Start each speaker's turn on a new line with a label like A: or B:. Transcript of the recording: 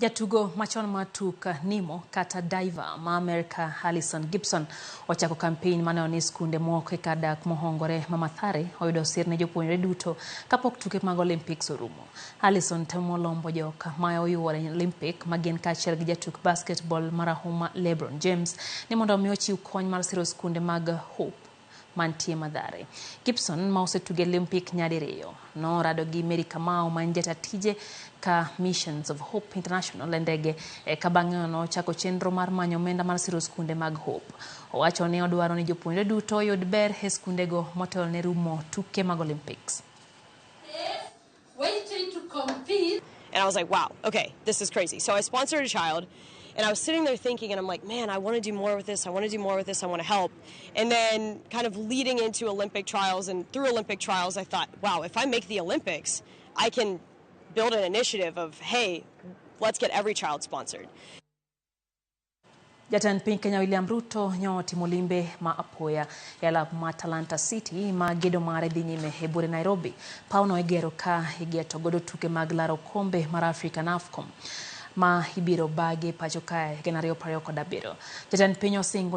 A: Jatugo machon mar tuk Nimo kata diver ma Amerka Alison Gibson ochako kampen maneno ni skunde moko e kar dak mohongore ma Mathare oyudo sir ne jopuonjre duto kapok tuke mag Olympics orumo. Alison temo lombo jok ma oyuoro e Olympic ma gin kaachiel gi jatuk basketball marahuma LeBron James ni mondo omi ochiw kony mar siro skunde mag Hope mantie Mathare. Gibson ma osetugo e Olympic nyadiriyo norado gi Mary Kamau ma en jata tije ka Missions of Hope International e ndege eka bang'e nochako chenro mar manyo omenda mar siro skunde mag Hope. Owacho ni odwaro ni jopuonjre duto oyud ber e skundego motelo ne rumo tuke mag Olympics.
B: Waiting to compete.
C: And I was like, wow, okay, this is crazy. So I sponsored a child, and I was sitting there thinking, and I'm like, man, I want to do more with this. I want to do more with this. I want to help. And then kind of leading into Olympic trials and through Olympic trials, I thought, wow, if I make the Olympics, I can build an initiative of, hey, let's get every child sponsored.
A: Jatend piny Kenya William Ruto nyo otimo limbe ma apoya e alap ma Talanta City ma gedo mare dhi nyime e buore Nairobi. Pawno igero ka igeto godo tuke mag laro okombe mar Africa AFCON ma ibiro bagi pacho kae 2027. Jatend piny osingo